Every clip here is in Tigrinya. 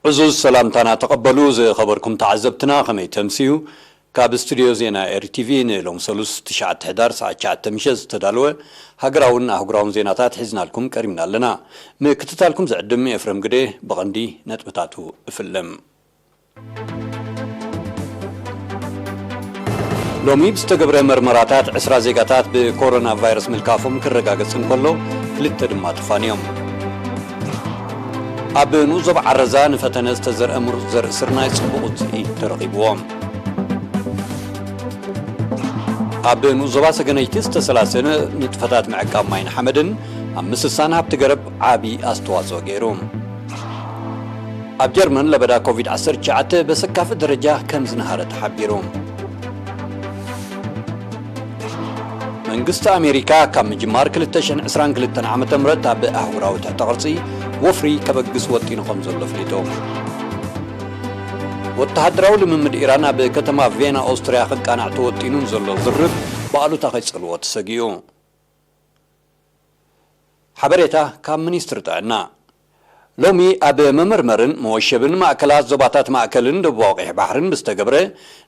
ዕዙዝ ሰላምታና ተቐበሉ ዝኸበርኩም ተዓዘብትና፣ ከመይ ተምስዩ? ካብ ስቱድዮ ዜና ኤሪ ቲቪ ንሎም ሰሉስ ትሽዓተ ሕዳር ሰዓት ትሽዓተ ምሸት ዝተዳለወ ሃገራውን ኣህጉራውን ዜናታት ሒዝናልኩም ቀሪብና ኣለና። ምክትታልኩም ዝዕድም ኤፍሬም ግዴ። ብቐንዲ ነጥብታቱ እፍልም። ሎሚ ብዝተገብረ መርመራታት ዕስራ ዜጋታት ብኮሮና ቫይረስ ምልካፎም ክረጋገጽ እንከሎ፣ ክልተ ድማ ተፋንዮም። ኣብ ንኡስ ዞባ ዓረዛ ንፈተነ ዝተዘርአ ምሩጽ ዘርኢ ስርናይ ጽቡቕ ውጽኢት ተረኺብዎ። ኣብ ንኡስ ዞባ ሰገነይቲ ዝተሰላሰለ ንጥፈታት ምዕቃብ ማይን ሓመድን ኣብ ምስሳን ሃብቲ ገረብ ዓቢ ኣስተዋጽኦ ገይሩ። ኣብ ጀርመን ለበዳ ኮቪድ ዓሰርተ ትሽዓተ በሰካፊ ደረጃ ከም ዝነሃረ ተሓቢሩ። መንግስቲ ኣሜሪካ ካብ ምጅማር ክልተ ሽሕን ዕስራን ክልተን ዓመተ ምህረት ኣብ ኣህጉራዊ ትሕተ ቅርጺ ወፍሪ ከበግስ ወጢኑ ከም ዘሎ ኣፍሊጡ። ወተሃደራዊ ልምምድ ኢራን ኣብ ከተማ ቬና ኦስትርያ ክቃናዕ ተወጢኑ ንዘሎ ዝርርብ ብኣሉታ ከይጸልዎ ተሰጊኡ። ሓበሬታ ካብ ሚኒስትሪ ጥዕና። ሎሚ ኣብ መመርመርን መወሸብን ማእከላት ዞባታት ማእከልን ደቡባዊ ቀይሕ ባሕርን ብዝተገብረ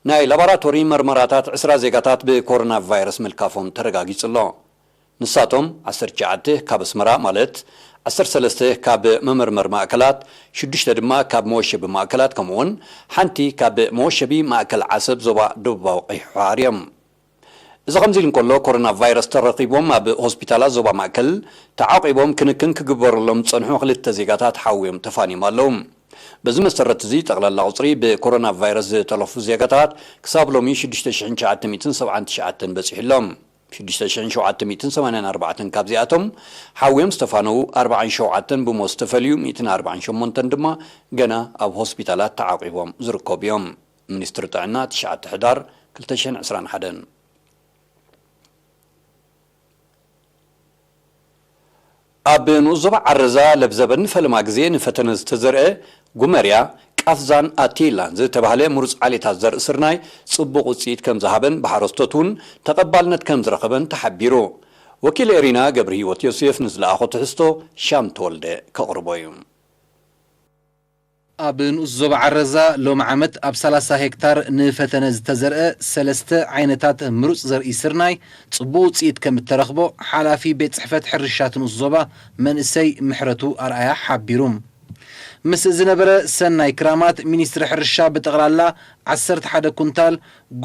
ናይ ላቦራቶሪ መርመራታት ዕስራ ዜጋታት ብኮሮና ቫይረስ ምልካፎም ተረጋጊጹ ኣሎ። ንሳቶም ዓሰርተ ትሽዓተ ካብ ኣስመራ፣ ማለት ዓሰርተ ሰለስተ ካብ መመርመር ማእከላት፣ ሽዱሽተ ድማ ካብ መወሸቢ ማእከላት፣ ከምኡውን ሓንቲ ካብ መወሸቢ ማእከል ዓሰብ ዞባ ደቡባዊ ቀይሕ ባሕሪ እዮም። እዚ ከምዚ ኢሉ እንከሎ፣ ኮሮና ቫይረስ ተረኺቦም ኣብ ሆስፒታላት ዞባ ማእከል ተዓቂቦም ክንክን ክግበረሎም ዝጸንሑ ክልተ ዜጋታት ሓውዮም ተፋንዮም ኣለዉ። በዚ መሰረት እዚ፣ ጠቕላላ ቁጽሪ ብኮሮና ቫይረስ ዝተረፉ ዜጋታት ክሳብ ሎሚ ሽዱሽተ ሽሕን ትሽዓተ ሚእትን ሰብዓን ትሽዓተን በጺሑ ኣሎ። ሽዱሽተ ሽሕን ሸውዓተ ሚእትን ሰማንያን ኣርባዕተን ካብዚኣቶም ሓውዮም ዝተፋነዉ ኣርባዓን ሸውዓተን ብሞት ዝተፈልዩ፣ ሚእትን ኣርባዓን ሸሞንተን ድማ ገና ኣብ ሆስፒታላት ተዓቂቦም ዝርከቡ እዮም። ሚኒስትሪ ጥዕና፣ ትሽዓተ ሕዳር ክልተ ሽሕን ዕስራን ሓደን። ኣብ ንኡስ ዞባ ዓረዛ ለብዘበን ፈለማ ግዜ ንፈተነ ዝተዘርአ ጉመርያ፣ ቃፍዛን ኣቲላን ዝተባህለ ምሩፅ ዓሌታት ዘርኢ ስርናይ ፅቡቕ ውፅኢት ከም ዝሃበን ብሓረስቶት እውን ተቐባልነት ከም ዝረኸበን ተሓቢሩ። ወኪል ኤሪና ገብረ ህይወት ዮሴፍ ንዝለኣኾ ትሕዝቶ ሻም ተወልደ ከቕርቦ እዩ። ኣብ ንኡስ ዞባ ዓረዛ ሎሚ ዓመት ኣብ ሰላሳ ሄክታር ንፈተነ ዝተዘርአ ሰለስተ ዓይነታት ምሩፅ ዘርኢ ስርናይ ፅቡቕ ውፅኢት ከም እተረኽቦ ሓላፊ ቤት ፅሕፈት ሕርሻ እቲ ንኡስ ዞባ መንእሰይ ምሕረቱ ኣርኣያ ሓቢሩ። ምስ ዝነበረ ሰናይ ክራማት፣ ሚኒስትሪ ሕርሻ ብጠቕላላ ዓሰርተ ሓደ ኩንታል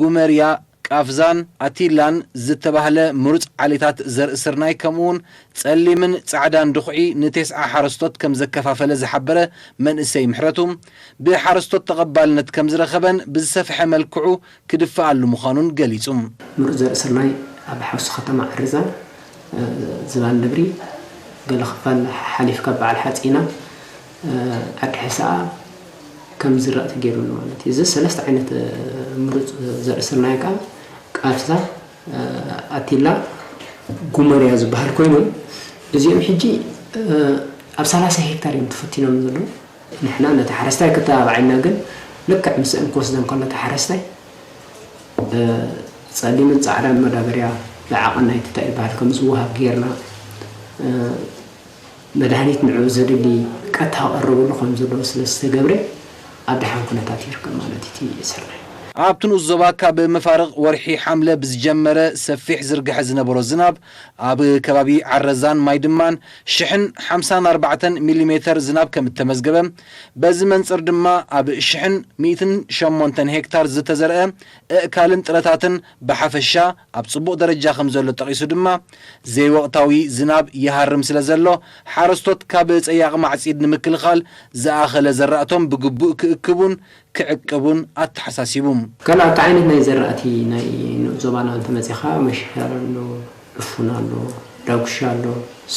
ጉመርያ፣ ቃፍዛን ኣቲላን ዝተባህለ ምሩፅ ዓሌታት ዘርኢ ስርናይ፣ ከምኡውን ጸሊምን ጻዕዳን ድኹዒ ንቴስዓ ሓረስቶት ከም ዘከፋፈለ ዝሓበረ መንእሰይ ምሕረቱ፣ ብሓረስቶት ተቐባልነት ከም ዝረኸበን ብዝሰፍሐ መልክዑ ክድፈኣሉ ምዃኑን ገሊጹ። ምሩፅ ዘርኢ ስርናይ ኣብ ሓውሲ ከተማ ዓረዛ፣ እ፣ ዝባን ነብሪ፣ ገለ ክፋል ሓሊፍካ በዓል ሓፂና፣ እ፣ ዓዲ ሕስኣ ከም ዝራእ ተገይሩ ኣሎ ማለት እዩ። እዚ ሰለስተ ዓይነት፣ እ፣ ምሩፅ ዘርኢ ስርናይ ከዓ ቃፍዛ፣ እ፣ ኣቲላ፣ ጉመርያ ዝበሃል ኮይኑ፣ እዚኦም ሕጂ፣ እ፣ ኣብ ሰላሳ ሄክታር እዮም ተፈቲኖም ዘለዉ። ንሕና ነቲ ሓረስታይ ክተባባዕ ኢና፣ ግን ልክዕ ምስአን ክወስደን ከሎ እቲ ሓረስታይ፣ እ፣ ጸሊምን ጻዕዳን መዳበርያ ብዓቐን ናይቲ እንታይ ዝበሃል ከም ዝወሃብ ጌርና፣ እ፣ መድሃኒት ንዕኡ ዘድሊ ቀጥታ ክቐርበሉ ከም ዘለዎ ስለ ዝተገብረ ኣብ ደሓን ኩነታት ይርከብ ማለት እዩ እቲ ስርናይ። ኣብቲ ንኡስ ዞባ ካብ መፋርቕ ወርሒ ሓምለ ብዝጀመረ ሰፊሕ ዝርግሐ ዝነበሮ ዝናብ፣ ኣብ ከባቢ ዓረዛን ማይ ድማን ሽሕን ሓምሳን ኣርባዕተን ሚሊሜተር ዝናብ ከም እተመዝገበ፣ በዚ መንጽር ድማ ኣብ ሽሕን ሚእትን ሸሞንተን ሄክታር ዝተዘርአ እእካልን ጥረታትን ብሓፈሻ ኣብ ጽቡቕ ደረጃ ከም ዘሎ ጠቒሱ ድማ፣ ዘይወቕታዊ ዝናብ ይሃርም ስለ ዘሎ፣ ሓረስቶት ካብ ጸያቒ ማዕጺድ ንምክልኻል ዝኣኸለ ዘራእቶም ብግቡእ ክእክቡን ክዕቅቡን ኣተሓሳሲቡ። ካልኣት ዓይነት ናይ ዘራእቲ ናይ ንኡስ ዞባና እንተመጺኻ፣ መሸከር ኣሎ፣ ዕፉን ኣሎ፣ ዳጉሻ ኣሎ፣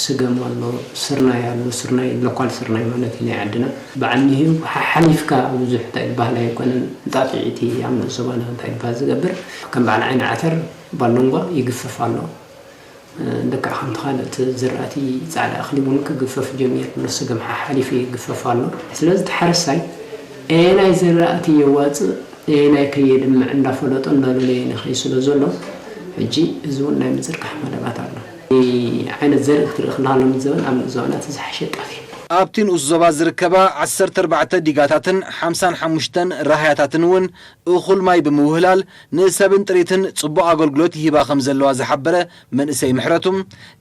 ስገም ኣሎ፣ ስርናይ ኣሎ። ስርናይ፣ ሎካል ስርናይ ማለት እዩ ናይ ዓድና። ብዓኒሁ ሓ-፣ ሓሊፍካ ብዙሕ እንታይ ዝበሃል ኣይኮነን። እንጣጢዕ እቲ ኣብ ንኡስ ዞባና እንታይ ዝበሃል ዝገብር፣ ከም በዓል ዓይኒ ዓተር፣ ባሎንጓ ይግፈፍ ኣሎ። እ፣ ልክዕ ከምቲ ካልእ እቲ ዝራእቲ ጻዕዳ እኽሊ እውን ክግፈፍ ጀሚሩ ኣሎ። ስገም ሓሓሊፉ ይግፈፍ ኣሎ። ስለዚ እቲ ሓረስታይ ኣየናይ ዝራእቲ የዋጽእ፣ ኣየናይ ከየድምዕ እንዳፈለጦ እንዳለለየ ንኸይ ስለ ዘሎ፣ ሕጂ እዚ እውን ናይ ምዝርጋሕ መደባት ኣሎ። ዓይነት ዘርኢ ክትርኢ ከለኻ ሎሚ ዘበን ኣብ ንኡስ ዞባና እቲ ዝሓሸ ጣፍ እዩ። ኣብቲ ንኡስ ዞባ ዝርከባ ዓሰርተ ኣርባዕተ ዲጋታትን ሓምሳን ሓሙሽተን ራህያታትን እውን እኹል ማይ ብምውህላል ንሰብን ጥሪትን ጽቡቕ ኣገልግሎት ይህባ ከም ዘለዋ ዝሓበረ መንእሰይ ምሕረቱ፣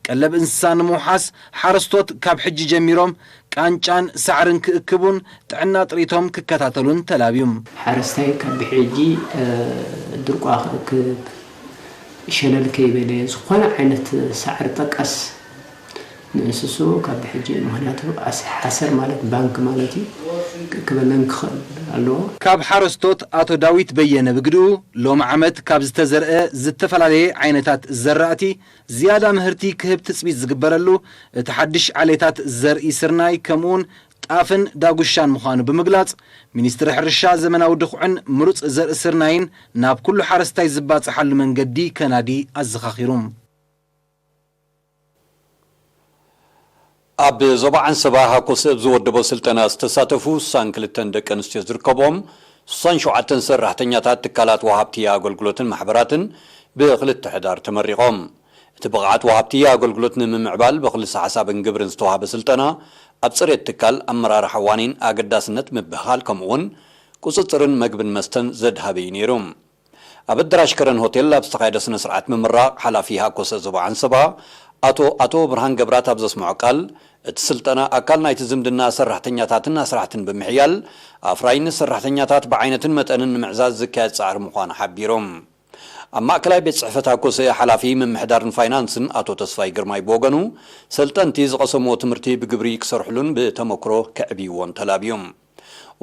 ቀለብ እንስሳ ንምውሓስ ሓረስቶት ካብ ሕጂ ጀሚሮም ቃንጫን ሳዕርን ክእክቡን ጥዕና ጥሪቶም ክከታተሉን ተላብዩ። ሓረስታይ ካብ ብሕጂ፣ እ፣ ድርቋ ክእክብ፣ ሸለል ከይበለ፣ ዝኾነ ዓይነት ሳዕሪ ጠቀስ ንእንስስኡ ካብ ብሕጂ፣ ምኽንያቱ ኣስ-፣ ሓሰር ማለት ባንክ ማለት እዩ፣ ክእክበለን ክኽእል ኣለዎ። ካብ ሓረስቶት ኣቶ ዳዊት በየነ ብግድኡ፣ ሎሚ ዓመት ካብ ዝተዘርአ ዝተፈላለየ ዓይነታት ዘራእቲ ዝያዳ ምህርቲ ክህብ ትጽቢት ዝግበረሉ እቲ ሓድሽ ዓሌታት ዘርኢ ስርናይ ከምኡውን ጣፍን ዳጉሻን ምዃኑ ብምግላጽ፣ ሚኒስትሪ ሕርሻ ዘመናዊ ድኹዕን ምሩጽ ዘርኢ ስርናይን ናብ ኩሉ ሓረስታይ ዝባጽሓሉ መንገዲ ከናዲ ኣዘኻኺሩ። ኣብ ዞባ ዓንሰባ ሃኮሰ ኣብ ዝወደቦ ስልጠና ዝተሳተፉ ስሳን ክልተን ደቂ ኣንስትዮ ዝርከቦም ስሳን ሸውዓተን ሰራሕተኛታት ትካላት ወሃብቲ ኣገልግሎትን ማሕበራትን ብክልተ ሕዳር ተመሪቖም። እቲ ብቕዓት ወሃብቲ ኣገልግሎት ንምምዕባል ብክልሰ ሓሳብን ግብርን ዝተዋህበ ስልጠና ኣብ ጽሬት ትካል፣ ኣመራርሓ ዋኒን ኣገዳስነት ምብህሃል ከምኡውን ቁጽጽርን መግብን መስተን ዘድሃበ እዩ ነይሩ። ኣብ ኣዳራሽ ከረን ሆቴል ኣብ ዝተኻየደ ስነ ስርዓት ምምራቕ ሓላፊ ሃኮሰ ዞባ ዓንሰባ ኣቶ ኣቶ ብርሃን ገብራት ኣብ ዘስምዖ ቃል፣ እቲ ስልጠና ኣካል ናይቲ ዝምድና ሰራሕተኛታትን ኣስራሕትን ብምሕያል ኣፍራይነት ሰራሕተኛታት ብዓይነትን መጠንን ንምዕዛዝ ዝካየድ ጻዕሪ ምዃኑ ሓቢሮም። ኣብ ማእከላይ ቤት ጽሕፈት ሃኮሰ ሓላፊ ምምሕዳርን ፋይናንስን ኣቶ ተስፋይ ግርማይ ብወገኑ፣ ሰልጠንቲ ዝቐሰምዎ ትምህርቲ ብግብሪ ክሰርሕሉን ብተመክሮ ከዕብይዎን ተላብዮም።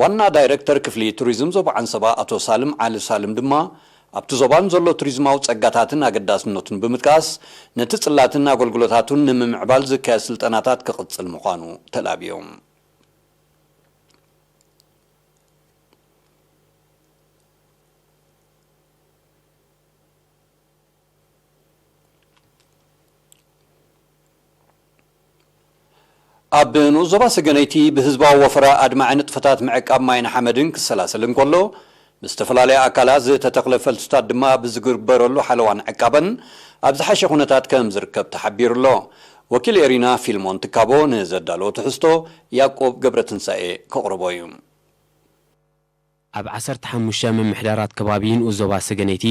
ዋና ዳይረክተር ክፍሊ ቱሪዝም ዞባ ዓንሰባ ኣቶ ሳልም ዓሊ ሳልም ድማ፣ ኣብቲ ዞባ ንዘሎ ቱሪዝማዊ ጸጋታትን ኣገዳስነቱን ብምጥቃስ፣ ነቲ ጽላትን ኣገልግሎታቱን ንምምዕባል ዝካየድ ስልጠናታት ክቕጽል ምዃኑ ተላብዮም። ኣብ ንኡስ ዞባ ሰገነይቲ ብህዝባዊ ወፈራ ኣድማዒ ንጥፈታት ምዕቃብ ማይን ሓመድን ክሰላሰል እንከሎ፣ ምስ ዝተፈላለዩ ኣካላት ዝተተኽለ ፈልስታት ድማ ብዝግበረሉ ሓለዋን ዕቃበን ኣብ ዝሓሸ ኩነታት ከም ዝርከብ ተሓቢሩ ኣሎ። ወኪል ኤሪና ፊልሞን ትካቦ ንዘዳለዎ ትሕዝቶ ያዕቆብ ገብረትንሳኤ ከቕርቦ እዩ። ኣብ ዓሰርተ ሓሙሽተ ምምሕዳራት ከባቢ ንኡስ ዞባ ሰገነይቲ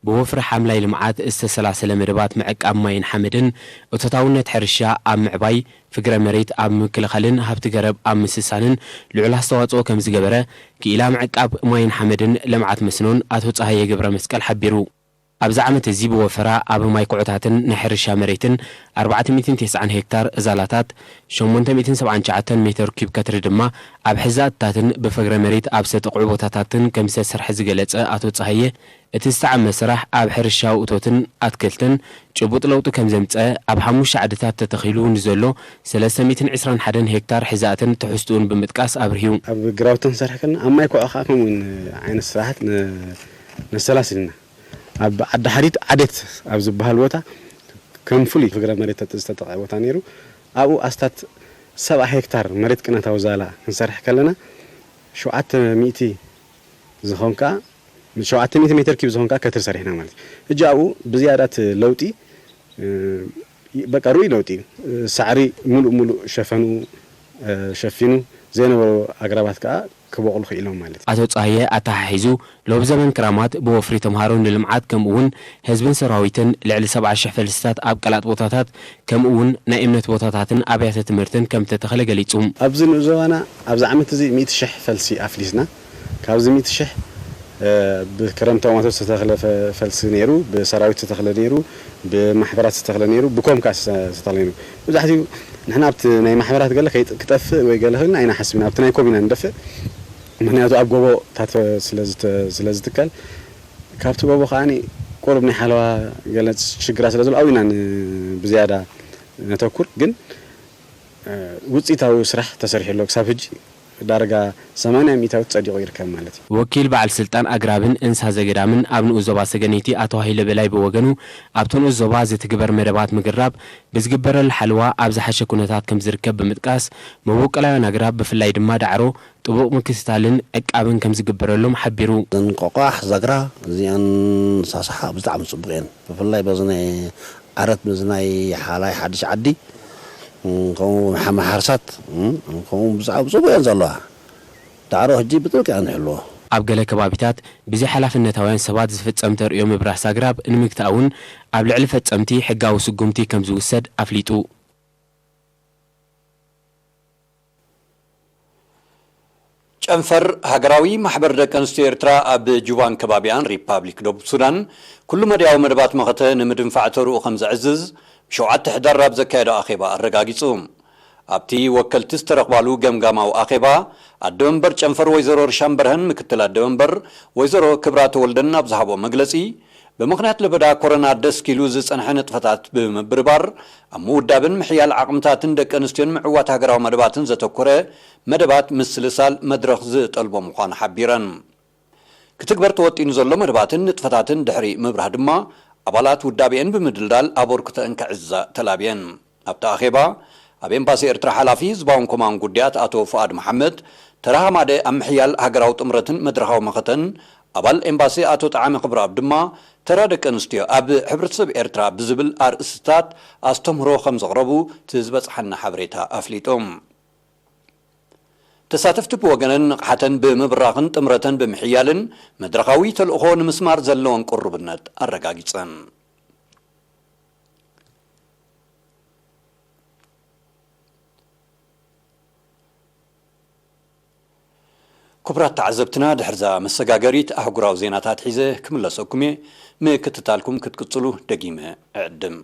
ብወፍሪ ሓምላይ ልምዓት ዝተሰላሰለ መደባት ምዕቃብ ማይን ሓመድን እቶታውነት ሕርሻ ኣብ ምዕባይ፣ ፍግረ መሬት ኣብ ምክልኻልን ሃብቲ ገረብ ኣብ ምስሳንን ልዑል ኣስተዋፅኦ ከም ዝገበረ ክኢላ ምዕቃብ ማይን ሓመድን ልምዓት መስኖን ኣቶ ፀሃየ ገብረ መስቀል ሓቢሩ። ኣብዚ ዓመት እዚ ብወፈራ ኣብ ማይ ኩዕታትን ናይ ሕርሻ መሬትን ኣርባዕተ ሚእትን ተስዓን ሄክታር እዛላታት፣ ሸሞንተ ሚእትን ሰብዓን ትሽዓተን ሜተር ኪዩብ ከትሪ ድማ ኣብ ሕዛእትታትን ብፍግረ መሬት ኣብ ዝተጠቕዑ ቦታታትን ከም ዝተሰርሐ ዝገለጸ ኣቶ ጸሃየ፣ እቲ ዝተዓመ ስራሕ ኣብ ሕርሻዊ እቶትን ኣትክልትን ጭቡጥ ለውጢ ከም ዘምጸ፣ ኣብ ሓሙሽተ ዓድታት ተተኺሉ ንዘሎ ሰለስተ ሚእትን ዕስራን ሓደን ሄክታር ሕዛእትን ትሕዝትኡን ብምጥቃስ ኣብርሂዩ። ኣብ ግራውቲ ክንሰርሕ ከለና ኣብ ማይ ኩዖ ከኣ ከምኡ እውን ዓይነት ስራሓት ነ-፣ ነሰላስል ኢና። ኣብ ዓዲ ሓዲድ ዓዴት ኣብ ዝበሃል ቦታ ከም ፍሉይ ፍግረ መሬት ተጥ-፣ ዝተጠቕዐ ቦታ ነይሩ። ኣብኡ ኣስታት ሰብዓ ሄክታር መሬት ቅነታዊ ዛላ ክንሰርሕ ከለና፣ ሸውዓተ ሚእቲ ዝኸውን ከኣ፣ ሸውዓተ ሚእቲ ሜትር ኪዩብ ዝኸውን ከኣ ከትሪ ሰሪሕና ማለት እዩ። ሕጂ ኣብኡ ብዝያዳ እቲ ለውጢ፣ እ፣ በቃ ርኡይ ለውጢ እዩ። ሳዕሪ ሙሉእ ሙሉእ ሸፈኑ፣ እ፣ ሸፊኑ፣ ዘይነበሩ ኣግራባት ከኣ ክበቑሉ ክኢሎም ማለት እዩ። ኣቶ ጸሃየ ኣተሓሒዙ፣ ሎብ ዘበን ክራማት ብወፍሪ ተምሃሮ ንልምዓት ከምኡ እውን ህዝብን ሰራዊትን ልዕሊ ሰብዓ ሽሕ ፈልስታት ኣብ ቀላጥ ቦታታት ከምኡ እውን ናይ እምነት ቦታታትን ኣብያተ ትምህርትን ከም ተተኸለ ገሊጹ። ኣብዚ ንኡስ ዞባና ኣብዚ ዓመት እዚ ሚእቲ ሽሕ ፈልሲ ኣፍሊስና። ካብዚ ሚእቲ ሽሕ፣ እ፣ ብክረምታዊ ማቶ ዝተተኽለ ፈ-፣ ፈልሲ ነይሩ፣ ብሰራዊት ዝተተኽለ ነይሩ፣ ብማሕበራት ዝተተኽለ ነይሩ፣ ብኮም ከኣ ዝተ-፣ ዝተተኽለ ነይሩ። መብዛሕትኡ ንሕና ኣብቲ ናይ ማሕበራት ገለ ከይጥ-፣ ክጠፍእ ወይ ገለ ክብል ኢና ሓሲብና፣ ኣብቲ ናይ ኮም ኢና ንደፍእ። ምኽንያቱ ኣብ ጎቦታት ስለ ዝተ-፣ ስለ ዝትከል፣ ካብቲ ጎቦ ከኣ ቁሩብ ናይ ሓለዋ ገለ ሽግራት ስለ ዘሎ ኣብኡ ኢና ን-፣ ብዝያዳ ነተኩር። ግን፣ እ፣ ውጽኢታዊ ስራሕ ተሰሪሑ ኣሎ። ክሳብ ሕጂ ዳርጋ ሰማንያ ሚእታዊት ጸዲቑ ይርከብ ማለት እዩ። ወኪል በዓል ስልጣን ኣግራብን እንስሳ ዘገዳምን ኣብ ንኡስ ዞባ ሰገነይቲ ኣቶ ሃይለ በላይ ብወገኑ፣ ኣብቲ ንኡስ ዞባ ዝትግበር መደባት ምግራብ ብዝግበረሉ ሓለዋ ኣብ ዝሓሸ ኩነታት ከም ዝርከብ ብምጥቃስ፣ መበቆላውያን ኣግራብ ብፍላይ ድማ ዳዕሮ ጥቡቕ ምክትታልን ዕቃብን ከም ዝግበረሎም ሓቢሩ። እዘን ቆቋሕ፣ ዛግራ፣ እዚኣን ሳሳሓ ብጣዕሚ ጽቡቕ እየን። ብፍላይ በዚ ናይ ዓረት፣ በዚ ናይ ሓላይ ሓድሽ ዓዲ፣ ከምኡ ሓ-፣ መሓርሳት፣ ከምኡ ብዛዕባ ጽቡቅ እየን ዘለዋ። ዳዕሮ ሕጂ ብጥብቂ እያ ንሕልዎ። ኣብ ገለ ከባቢታት ብዘይሓላፍነታውያን ሰባት ዝፍጸም ተርእዮ ምብራስ ኣግራብ ንምግታእ እውን ኣብ ልዕሊ ፈጸምቲ ሕጋዊ ስጉምቲ ከም ዝውሰድ ኣፍሊጡ። ጨንፈር ሃገራዊ ማሕበር ደቂ ኣንስትዮ ኤርትራ ኣብ ጁባን ከባቢኣን ሪፓብሊክ ደቡብ ሱዳን ኩሉ መዳያዊ መደባት መኸተ ንምድንፋዕ ተርኡ ከም ዘዕዝዝ ብሸውዓተ ሕዳር ኣብ ዘካየዶ ኣኼባ ኣረጋጊጹ። ኣብቲ ወከልቲ ዝተረኽባሉ ገምጋማዊ ኣኼባ ኣደ መንበር ጨንፈር ወይዘሮ ርሻን በርሀን ምክትል ኣደ መንበር ወይዘሮ ክብራ ተወልደን ኣብ ዝሃቦ መግለጺ ብምኽንያት ለበዳ ኮሮና ደስኪሉ ዝጸንሐ ንጥፈታት ብምብርባር ኣብ ምውዳብን ምሕያል ዓቕምታትን ደቂ ኣንስትዮን ምዕዋት ሃገራዊ መደባትን ዘተኮረ መደባት ምስልሳል መድረኽ ዝጠልቦ ምዃኑ ሓቢረን። ክትግበር ተወጢኑ ዘሎ መደባትን ንጥፈታትን ድሕሪ ምብራህ ድማ ኣባላት ውዳቤአን ብምድልዳል ኣበርክቶአን ከዕዝዛ ተላብየን። ኣብቲ ኣኼባ ኣብ ኤምባሲ ኤርትራ ሓላፊ ህዝባውን ኮማን ጉዳያት ኣቶ ፍኣድ መሓመድ፣ ተራ ሃማደ ኣብ ምሕያል ሃገራዊ ጥምረትን መድረኻዊ መኸተን ኣባል ኤምባሲ ኣቶ ጠዓመ ክብረኣብ ድማ ተራ ደቂ ኣንስትዮ ኣብ ሕብረተሰብ ኤርትራ ብዝብል ኣርእስትታት ኣስተምህሮ ከም ዘቕረቡ እቲ ዝበጽሓና ሓበሬታ ኣፍሊጡ። ተሳተፍቲ ብወገነን ንቕሓተን ብምብራኽን ጥምረተን ብምሕያልን መድረኻዊ ተልእኾ ንምስማር ዘለወን ቅሩብነት ኣረጋጊጸን። ክቡራት ተዓዘብትና፣ ድሕርዛ መሰጋገሪት ኣህጉራዊ ዜናታት ሒዘ ክምለሰኩም እየ። ምክትታልኩም ክትቅጽሉ ደጊመ እዕድም።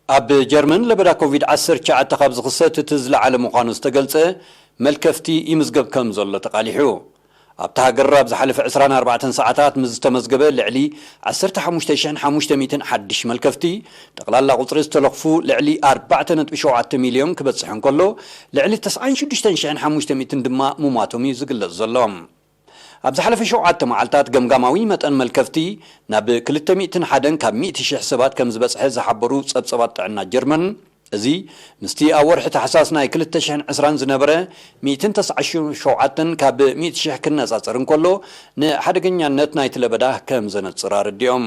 ኣብ ጀርመን ለበዳ ኮቪድ ዓሰርተ ትሽዓተ ካብ ዝኽሰት እቲ ዝለዓለ ምዃኑ ዝተገልጸ መልከፍቲ ይምዝገብ ከም ዘሎ ተቓሊሑ። ኣብታ ሃገር ኣብ ዝሓለፈ ዕስራን ኣርባዕተን ሰዓታት ምስ ዝተመዝገበ ልዕሊ ዓሰርተ ሓሙሽተ ሽሕን ሓሙሽተ ሚእትን ሓድሽ መልከፍቲ፣ ጠቕላላ ቁጽሪ ዝተለኽፉ ልዕሊ ኣርባዕተ ነጥቢ ሸውዓተ ሚልዮን ክበጽሕ እንከሎ፣ ልዕሊ ተስዓን ሽዱሽተን ሽሕን ሓሙሽተ ሚእትን ድማ ምሟቶም እዩ ዝግለጽ ዘሎ። ኣብ ዝሓለፈ ሸውዓተ መዓልታት ገምጋማዊ መጠን መልከፍቲ ናብ ክልተ ሚእትን ሓደን ካብ ሚእቲ ሽሕ ሰባት ከም ዝበጽሐ ዝሓበሩ ጸብጸባት ጥዕና ጀርመን፣ እዚ ምስቲ ኣብ ወርሒ ታሕሳስ ናይ ክልተ ሽሕን ዕስራን ዝነበረ ሚእትን ተስዓን ሸውዓተን ካብ ሚእቲ ሽሕ ክነጻጸር እንከሎ፣ ንሓደገኛነት ናይቲ ለበዳ ከም ዘነጽር ኣረዲኦም።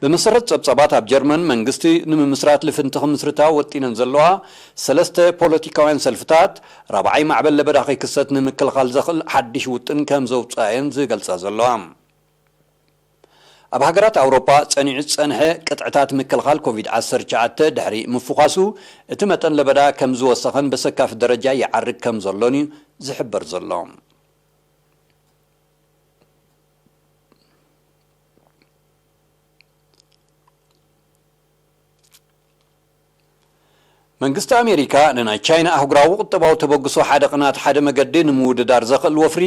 ብመሰረት ጸብጻባት ኣብ ጀርመን፣ መንግስቲ ንምምስራት ልፍንቲ ክምስርታ ወጢነን ዘለዋ ሰለስተ ፖለቲካውያን ሰልፍታት፣ ራብዓይ ማዕበል ለበዳ ከይክሰት ንምክልኻል ዘኽእል ሓድሽ ውጥን ከም ዘውጽኣየን ዝገልጻ ዘለዋ። ኣብ ሃገራት ኣውሮጳ ጸኒዑ ዝጸንሐ ቅጥዕታት ምክልኻል ኮቪድ ዓሰርተ ትሽዓተ ድሕሪ ምፍዃሱ፣ እቲ መጠን ለበዳ ከም ዝወሰኸን በሰካፊ ደረጃ ይዓርግ ከም ዘሎን እዩ ዝሕበር ዘሎ። መንግስቲ ኣሜሪካ ንናይ ቻይና ኣህጉራዊ ቁጠባዊ ተበግሶ ሓደ ቅናት ሓደ መገዲ ንምውድዳር ዘኽእል ወፍሪ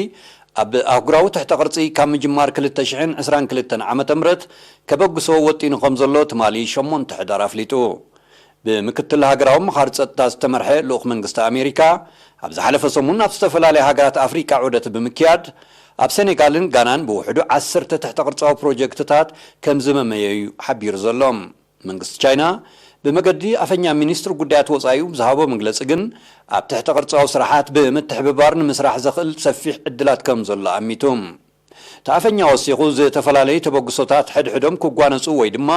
ኣብ ኣህጉራዊ ትሕተ ቅርጺ ካብ ምጅማር ክልተ ሽሕን ዕስራን ክልተን ዓመተ ምህረት ከበግሶ ወጢኑ ከም ዘሎ ትማሊ ሸሞንተ ሕዳር ኣፍሊጡ። ብምክትል ሃገራዊ ምኻር ጸጥታ ዝተመርሐ ልኡኽ መንግስቲ ኣሜሪካ ኣብ ዝሓለፈ ሰሙን ኣብ ዝተፈላለያ ሃገራት ኣፍሪቃ ዑደት ብምክያድ ኣብ ሴኔጋልን ጋናን ብውሕዱ ዓሰርተ ትሕተ ቅርጻዊ ፕሮጀክትታት ከም ዝመመየዩ ሓቢሩ ዘሎ። መንግስቲ ቻይና ብመገዲ ኣፈኛ ሚኒስትሪ ጉዳያት ወጻኢኡ ብዝሃቦ መግለጺ ግን ኣብ ትሕተ ቅርጻዊ ስራሓት ብምትሕብባር ንምስራሕ ዘኽእል ሰፊሕ ዕድላት ከም ዘሎ ኣሚቱ። እቲ ኣፈኛ ወሲኹ ዝተፈላለዩ ተበግሶታት ሕድሕዶም ክጓነጹ ወይ ድማ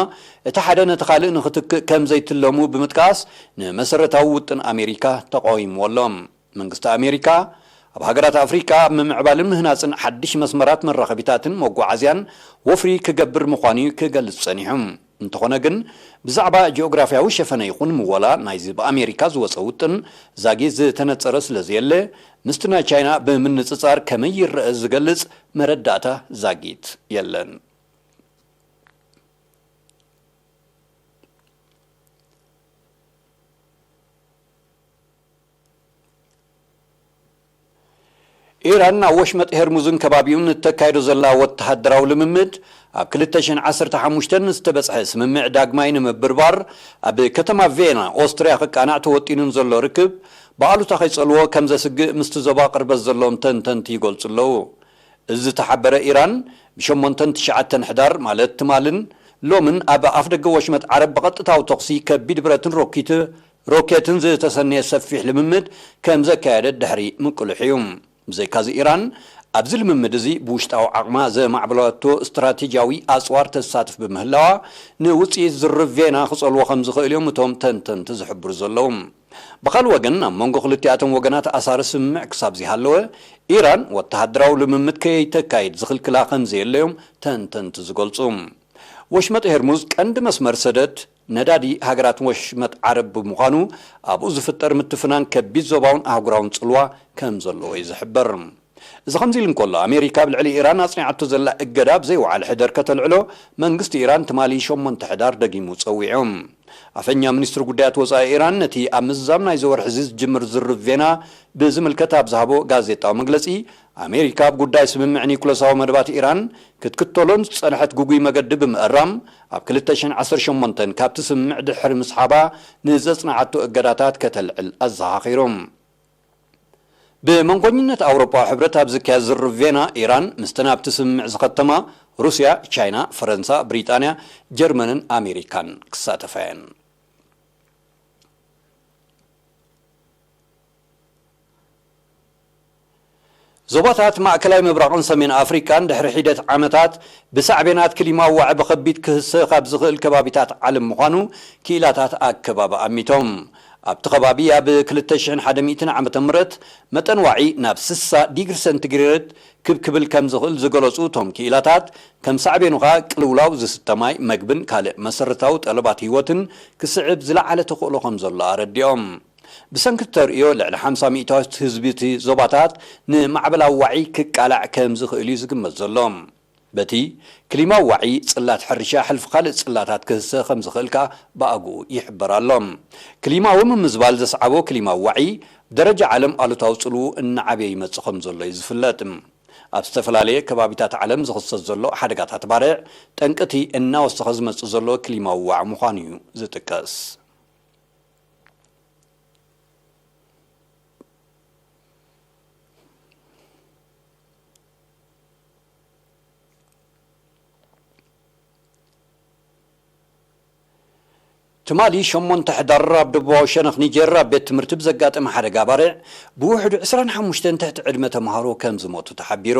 እቲ ሓደ ነቲ ካልእ ንኽትክእ ከም ዘይትለሙ ብምጥቃስ ንመሰረታዊ ውጥን ኣሜሪካ ተቃዊምዎ ኣሎ። መንግስቲ ኣሜሪካ ኣብ ሃገራት ኣፍሪቃ ኣብ ምምዕባልን ምህናጽን ሓድሽ መስመራት መራኸቢታትን መጓዓዝያን ወፍሪ ክገብር ምዃኑ እዩ ክገልጽ ጸኒሑ። እንተኾነ ግን ብዛዕባ ጂኦግራፍያዊ ሸፈነ ይኹን ምወላ ናይዚ ብኣሜሪካ ዝወጸ ውጥን ዛጊት ዝተነጸረ ስለ ዘየለ ምስቲ ናይ ቻይና ብምንጽጻር ከመይ ይረአ ዝገልጽ መረዳእታ ዛጊት የለን። ኢራን ኣብ ወሽመጥ ሄርሙዝን ከባቢኡን እተካይዶ ዘላ ወተሃደራዊ ልምምድ ኣብ ክልተ ሽሕን ዓሰርተ ሓሙሽተን ዝተበጽሐ ስምምዕ ዳግማይ ንምብርባር ኣብ ከተማ ቬና ኦስትርያ ክቃናዕ ተወጢኑን ዘሎ ርክብ ብኣሉታ ከይጸልዎ ከም ዘስግእ ምስቲ ዞባ ቅርበት ዘለዎም ተንተንቲ ይገልጹ ኣለዉ። እዚ ዝተሓበረ ኢራን ብሸሞንተን ትሽዓተን ሕዳር ማለት ትማልን ሎምን ኣብ ኣፍደገ ወሽመጥ ዓረብ ብቐጥታዊ ተኹሲ ከቢድ ብረትን ሮኪት ሮኬትን ዝተሰነየ ሰፊሕ ልምምድ ከም ዘካየደት ድሕሪ ምቅልሑ እዩ። ብዘይካዚ ኢራን ኣብዚ ልምምድ እዚ ብውሽጣዊ ዓቕማ ዘማዕበለቶ ስትራቴጂያዊ ኣጽዋር ተሳትፍ ብምህላዋ፣ ንውጽኢት ዝርብ ቬና ክጸልዎ ከም ዝኽእል እዮም እቶም ተንተንቲ ዝሕብሩ ዘለዉ። ብኻልእ ወገን፣ ኣብ መንጎ ክልቲኣቶም ወገናት ኣሳሪ ስምምዕ ክሳብ ዘይሃለወ፣ ኢራን ወተሃደራዊ ልምምድ ከይተካይድ ዝኽልክላ ከም ዘየለዮም ተንተንቲ ዝገልጹ። ወሽመጥ ሄርሙዝ ቀንዲ መስመር ሰደድ ነዳዲ ሃገራት ወሽመጥ ዓረብ ብምዃኑ፣ ኣብኡ ዝፍጠር ምትፍናን ከቢድ ዞባውን ኣህጉራውን ጽልዋ ከም ዘለዎ እዩ ዝሕበር። እዚ ከምዚ ኢሉ እንከሎ፣ ኣሜሪካ ኣብ ልዕሊ ኢራን ኣጽኒዓቶ ዘላ እገዳ ብዘይወዓል ሕደር ከተልዕሎ መንግስቲ ኢራን ትማሊ ሸሞንተ ሕዳር ደጊሙ ጸዊዑ። ኣፈኛ ሚኒስትሪ ጉዳያት ወጻኢ ኢራን፣ ነቲ ኣብ ምዝዛም ናይዚ ወርሒ እዚ ዝጅምር ዝርብ ቬና ብዝምልከት ኣብ ዝሃቦ ጋዜጣዊ መግለጺ፣ ኣሜሪካ ኣብ ጉዳይ ስምምዕ ኒኩለሳዊ መደባት ኢራን ክትክተሎን ዝጸንሐት ግጉይ መገዲ ብምእራም፣ ኣብ ክልተ ሽሕን ዓሰርተ ሸሞንተን ካብቲ ስምምዕ ድሕሪ ምስሓባ ንዘጽንዓቶ እገዳታት ከተልዕል ኣዘኻኺሩ። ብመንጎኝነት ኣውሮፓዊ ሕብረት ኣብ ዝካየድ ዝርብ ቬና፣ ኢራን ምስተን ኣብቲ ስምምዕ ዝኸተማ ሩስያ፣ ቻይና፣ ፈረንሳ፣ ብሪጣንያ፣ ጀርመንን ኣሜሪካን ክሳተፋ እየን። ዞባታት ማእከላይ ምብራቕን ሰሜን ኣፍሪቃን ድሕሪ ሒደት ዓመታት ብሳዕቤናት ክሊማዊ ዋዒ ብኸቢድ ክህሰ ካብ ዝኽእል ከባቢታት ዓለም ምዃኑ ክኢላታት ኣከባቢ ኣሚቶም። ኣብቲ ከባቢ ኣብ ክልተ ሽሕን ሓደ ሚእትን ዓመተ ምህረት መጠን ዋዒ ናብ ስሳ ዲግሪ ሰንቲግሬድ ክብ ክብል ከም ዝኽእል ዝገለጹ እቶም ክኢላታት፣ ከም ሳዕቤኑ ኸኣ ቅልውላው ዝስተ ማይ፣ መግብን ካልእ መሰረታዊ ጠለባት ህይወትን ክስዕብ ዝለዓለ ተኽእሎ ከም ዘሎ ኣረዲኦም። ብሰንኪ እቲ ተርእዮ፣ ልዕሊ ሓምሳ ሚእታዊት ህዝቢ እቲ ዞባታት ንማዕበላዊ ዋዒ ክቃላዕ ከም ዝኽእል እዩ ዝግመት ዘሎ። በቲ ክሊማዊ ዋዒ፣ ጽላት ሕርሻ ሕልፊ ካልእ ጽላታት ክህሰ ከም ዝኽእል ከኣ ብኣግኡ ይሕበር ኣሎ። ክሊማዊ ምምዝባል ዘስዓቦ ክሊማዊ ዋዒ፣ ብደረጃ ዓለም ኣሉታዊ ጽልውኡ እናዓበየ ይመጽእ ከም ዘሎ እዩ ዝፍለጥ። ኣብ ዝተፈላለየ ከባቢታት ዓለም ዝኽሰት ዘሎ ሓደጋታት ባርዕ፣ ጠንቂ እቲ እናወሰኸ ዝመጽእ ዘሎ ክሊማዊ ዋዒ ምዃኑ እዩ ዝጥቀስ። ትማሊ ሸሞንተ ሕዳር ኣብ ደቡባዊ ሸነኽ ኒጀር ኣብ ቤት ትምህርቲ ብዘጋጠመ ሓደጋ ባርዕ ብውሕዱ ዕስራን ሓሙሽተን ትሕቲ ዕድመ ተምሃሮ ከም ዝሞቱ ተሓቢሩ።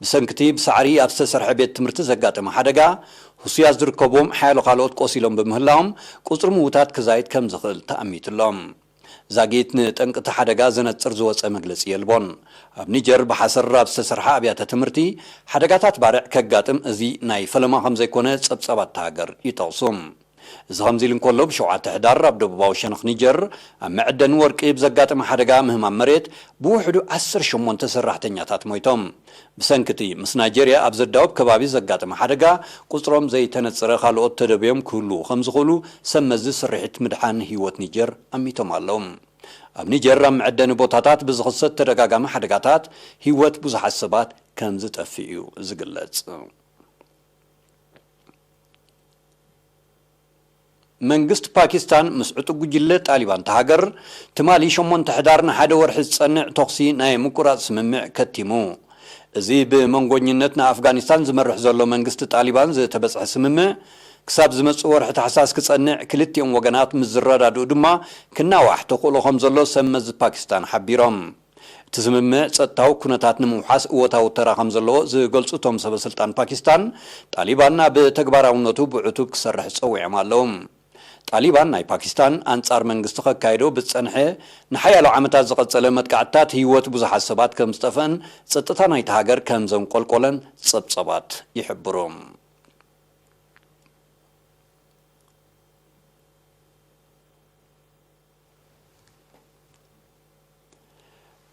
ብሰንኪ እቲ ብሳዕሪ ኣብ ዝተሰርሐ ቤት ትምህርቲ ዘጋጠመ ሓደጋ፣ ህሱያት ዝርከብዎም ሓያሎ ካልኦት ቆሲሎም ብምህላዎም፣ ቁጽሪ ምዉታት ክዛይድ ከም ዝኽእል ተኣሚቱ ኣሎ። ዛጊት ንጠንቂ እቲ ሓደጋ ዘነጽር ዝወጸ መግለጺ የልቦን። ኣብ ኒጀር ብሓሰር ኣብ ዝተሰርሓ ኣብያተ ትምህርቲ ሓደጋታት ባርዕ ከጋጥም እዚ ናይ ፈለማ ከም ዘይኮነ ጸብጻባት እታ ሃገር ይጠቕሱ። እዚ ከምዚ ኢሉ እንከሎ፣ ብሸውዓተ ሕዳር ኣብ ደቡባዊ ሸነኽ ኒጀር ኣብ መዐደኒ ወርቂ ብዘጋጠመ ሓደጋ ምህማም መሬት ብውሕዱ ዓሰርተ ሸሞንተ ሰራሕተኛታት ሞይቶም። ብሰንኪ እቲ ምስ ናይጀርያ ኣብ ዘዳውብ ከባቢ ዘጋጠመ ሓደጋ፣ ቁጽሮም ዘይተነጸረ ካልኦት ተደብዮም ክህልዉ ከም ዝኽእሉ ሰብ መዚ ስርሒት ምድሓን ህይወት ኒጀር ኣሚቶም ኣለዉ። ኣብ ኒጀር ኣብ መዐደኒ ቦታታት ብዝኽሰት ተደጋጋሚ ሓደጋታት ህይወት ብዙሓት ሰባት ከም ዝጠፍእ እዩ ዝግለጽ። መንግስቲ ፓኪስታን ምስ ዕጡቕ ጉጅለ ጣሊባን እታ ሃገር ትማሊ ሸሞንተ ሕዳር ንሓደ ወርሒ ዝጸንዕ ተኹሲ ናይ ምቁራጽ ስምምዕ ከቲሙ። እዚ ብመንጎኝነት ንኣፍጋኒስታን ዝመርሕ ዘሎ መንግስቲ ጣሊባን ዝተበጽሐ ስምምዕ፣ ክሳብ ዝመጽእ ወርሒ ታሕሳስ ክጸንዕ፣ ክልቲኦም ወገናት ምስ ዝረዳድኡ ድማ ክናዋሕ ተኽእሎ ከም ዘሎ ሰብ መዚ ፓኪስታን ሓቢሮም። እቲ ስምምዕ ጸጥታዊ ኩነታት ንምውሓስ እወታዊ ተራ ከም ዘለዎ ዝገልጹ እቶም ሰበ ስልጣን ፓኪስታን፣ ጣሊባን ኣብ ተግባራውነቱ ብዕቱብ ክሰርሕ ጸዊዖም ኣለዉ። ጣሊባን ናይ ፓኪስታን ኣንጻር መንግስቲ ከካይዶ ብዝጸንሐ ንሓያሎ ዓመታት ዝቐጸለ መጥቃዕትታት ህይወት ብዙሓት ሰባት ከም ዝጠፍአን ጸጥታ ናይቲ ሃገር ከም ዘንቆልቆለን ጸብጸባት ይሕብሩ።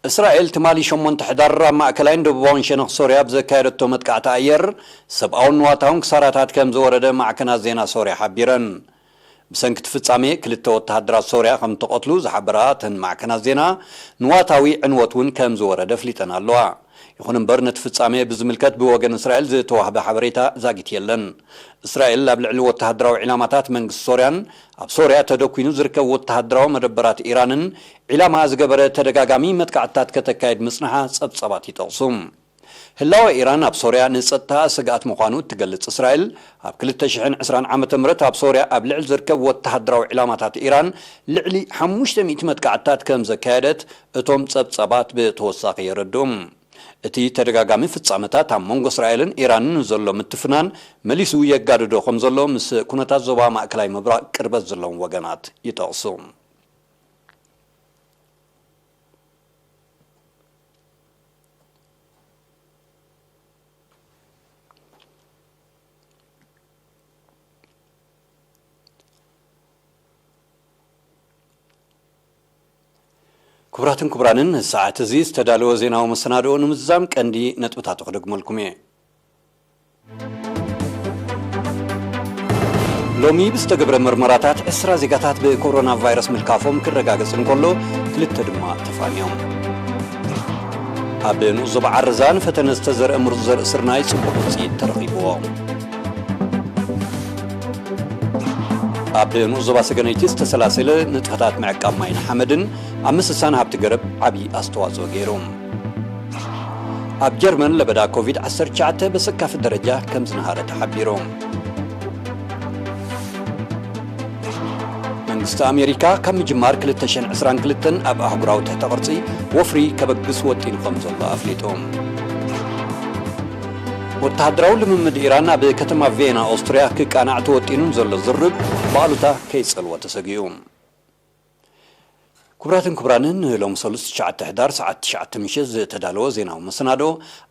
እስራኤል ትማሊ ሸሞንተ ሕዳር ኣብ ማእከላይን ደቡባውን ሸነኽ ሶርያ ብዘካየደቶ መጥቃዕቲ ኣየር፣ ሰብኣውን ንዋታውን ክሳራታት ከም ዝወረደ ማዕከናት ዜና ሶርያ ሓቢረን። ብሰንኪ እቲ ፍጻሜ ክልተ ወተሃደራት ሶርያ ከም እተቐትሉ ዝሓበራ እተን ማዕከናት ዜና፣ ንዋታዊ ዕንወት እውን ከም ዝወረደ ኣፍሊጠን ኣለዋ። ይኹን እምበር፣ ነቲ ፍጻሜ ብዝምልከት ብወገን እስራኤል ዝተዋህበ ሓበሬታ ዛጊት የለን። እስራኤል ኣብ ልዕሊ ወተሃደራዊ ዒላማታት መንግስቲ ሶርያን ኣብ ሶርያ ተደኲኑ ዝርከብ ወተሃደራዊ መደበራት ኢራንን ዒላማ ዝገበረ ተደጋጋሚ መጥቃዕትታት ከተካይድ ምጽንሓ ጸብጻባት ይጠቕሱ። ህላወ ኢራን ኣብ ሶርያ ንጸጥታ ስግኣት ምዃኑ እትገልጽ እስራኤል፣ ኣብ ክልተ ሽሕን ዕስራን ዓመተ ምህረት ኣብ ሶርያ ኣብ ልዕሊ ዝርከብ ወተሃደራዊ ዒላማታት ኢራን ልዕሊ ሓሙሽተ ሚእቲ መጥቃዕትታት ከም ዘካየደት እቶም ጸብጻባት ብተወሳኺ የረድኡ። እቲ ተደጋጋሚ ፍጻመታት ኣብ መንጎ እስራኤልን ኢራንን ዘሎ ምትፍናን መሊሱ የጋድዶ ከም ዘሎ ምስ ኩነታት ዞባ ማእከላይ ምብራቕ ቅርበት ዘለዎም ወገናት ይጠቕሱ። ክቡራትን ክቡራንን፣ ሰዓት እዚ ዝተዳለወ ዜናዊ መሰናድኦ ንምዝዛም ቀንዲ ነጥብታቱ ክደግመልኩም እየ። ሎሚ ብዝተገብረ መርመራታት ዕስራ ዜጋታት ብኮሮና ቫይረስ ምልካፎም ክረጋገጽ እንከሎ፣ ክልተ ድማ ተፋንዮም። ኣብ ንኡስ ዞባ ዓረዛ ንፈተነ ዝተዘርአ ምሩፅ ዘርኢ ስርናይ ጽቡቕ ውፅኢት ተረኺብዎ። ኣብ ንኡስ ዞባ ሰገነይቲ ዝተሰላሰለ ንጥፈታት ምዕቃብ ማይን ሓመድን ኣብ ምስሳን ሃብቲ ገረብ ዓብዪ ኣስተዋፅኦ ገይሩ። ኣብ ጀርመን ለበዳ ኮቪድ ዓሰርተ ትሽዓተ በሰካፊ ደረጃ ከም ዝነሃረ ተሓቢሩ። መንግስቲ ኣሜሪካ ካብ ምጅማር ክልተ ሽሕን ዕስራን ክልተን ኣብ ኣህጉራዊ ትሕተ ቅርጺ ወፍሪ ከበግስ ወጢኑ ከም ዘሎ ኣፍሊጡ። ወተሃደራዊ ልምምድ ኢራን ኣብ ከተማ ቬና ኦስትርያ ክቃናዕ ተወጢኑ ዘሎ ዝርርብ ብኣሉታ ከይጸልዎ ተሰጊኡ። ክቡራትን ክቡራንን፣ ንሎሚ ሰሉስ ትሽዓተ ሕዳር ሰዓት ትሽዓተ ምሸት ዝተዳለወ ዜናዊ መሰናዶ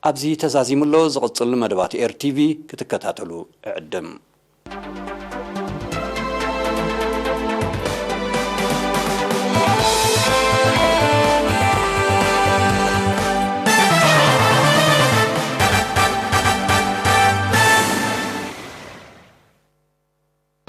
ኣብዚ ተዛዚሙ ኣሎ። ዝቕጽል መደባት ኤር ቲቪ ክትከታተሉ እዕድም።